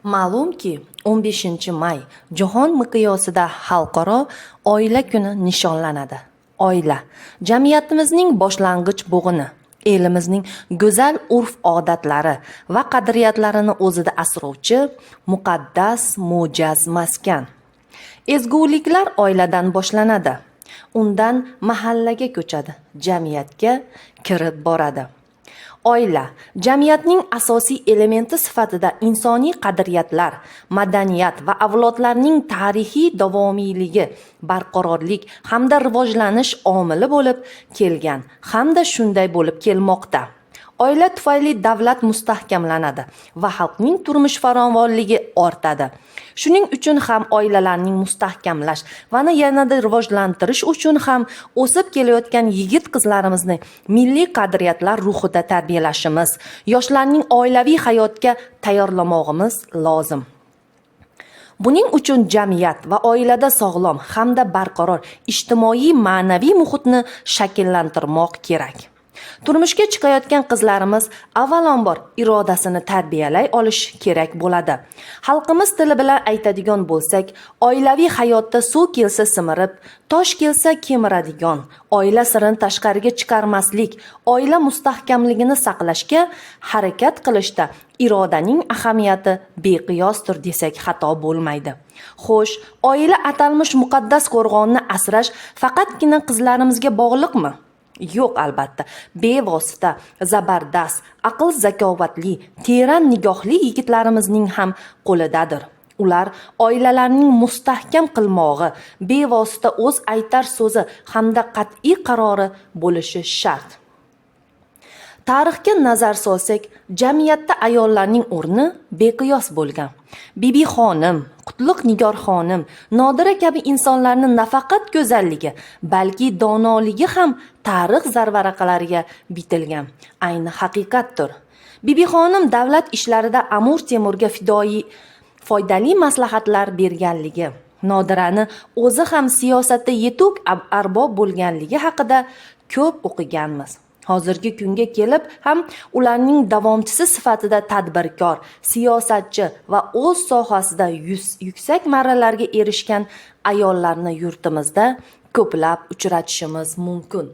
Ma'lumki, 15-may jahon miqyosida Xalqaro oila kuni nishonlanadi. Oila jamiyatimizning boshlang'ich bo'g'ini, elimizning go'zal urf-odatlari va qadriyatlarini o'zida asrovchi muqaddas mo'jaz maskan. Ezguliklar oiladan boshlanadi. Undan mahallaga ko'chadi, jamiyatga kirib boradi. Oila jamiyatning asosiy elementi sifatida insoniy qadriyatlar, madaniyat va avlodlarning tarixiy davomiyligi, barqarorlik hamda rivojlanish omili bo'lib kelgan hamda shunday bo'lib kelmoqda. Oila tufayli davlat mustahkamlanadi va xalqning turmush farovonligi ortadi. Shuning uchun ham oilalarning mustahkamlash va yanada rivojlantirish uchun ham o'sib kelayotgan yigit qizlarimizni milliy qadriyatlar ruhida tarbiyalashimiz, yoshlarning oilaviy hayotga tayyorlamog'imiz lozim. Buning uchun jamiyat va oilada sog'lom hamda barqaror ijtimoiy ma'naviy muhitni shakllantirmoq kerak. Turmushga chiqayotgan qizlarimiz avvalambor irodasini tarbiyalay olishi kerak bo'ladi. Xalqimiz tili bilan aytadigan bo'lsak, oilaviy hayotda suv kelsa simirib, tosh kelsa kemiradigan, oila sirini tashqariga chiqarmaslik, oila mustahkamligini saqlashga harakat qilishda irodaning ahamiyati beqiyosdir desak xato bo'lmaydi. Xo'sh, oila atalmish muqaddas qo'rg'onni asrash faqatgina qizlarimizga bog'liqmi? Yo'q, albatta. Bevosita, zabardast, aql zakovatli, teran nigohli yigitlarimizning ham qo'lidadir. Ular oilalarning mustahkam qilmog'i, bevosita o'z aytar so'zi hamda qat'iy qarori bo'lishi shart. Tarixga nazar solsak, jamiyatda ayollarning o'rni beqiyos bo'lgan. Bibi xonim, Qutlug' Nigor xonim, Nodira kabi insonlarni nafaqat go'zalligi, balki donoligi ham tarix zarvaraqlariga bitilgan. Ayni haqiqatdir. Bibi xonim davlat ishlarida Amir Temurga fidoyi foydali maslahatlar berganligi, Nodirani o'zi ham siyosatda yetuk arbob bo'lganligi haqida ko'p o'qiganmiz. Hozirgi kunga kelib ham ularning davomchisi sifatida tadbirkor, siyosatchi va o'z sohasida yuksak marralarga erishgan ayollarni yurtimizda ko'plab uchratishimiz mumkin.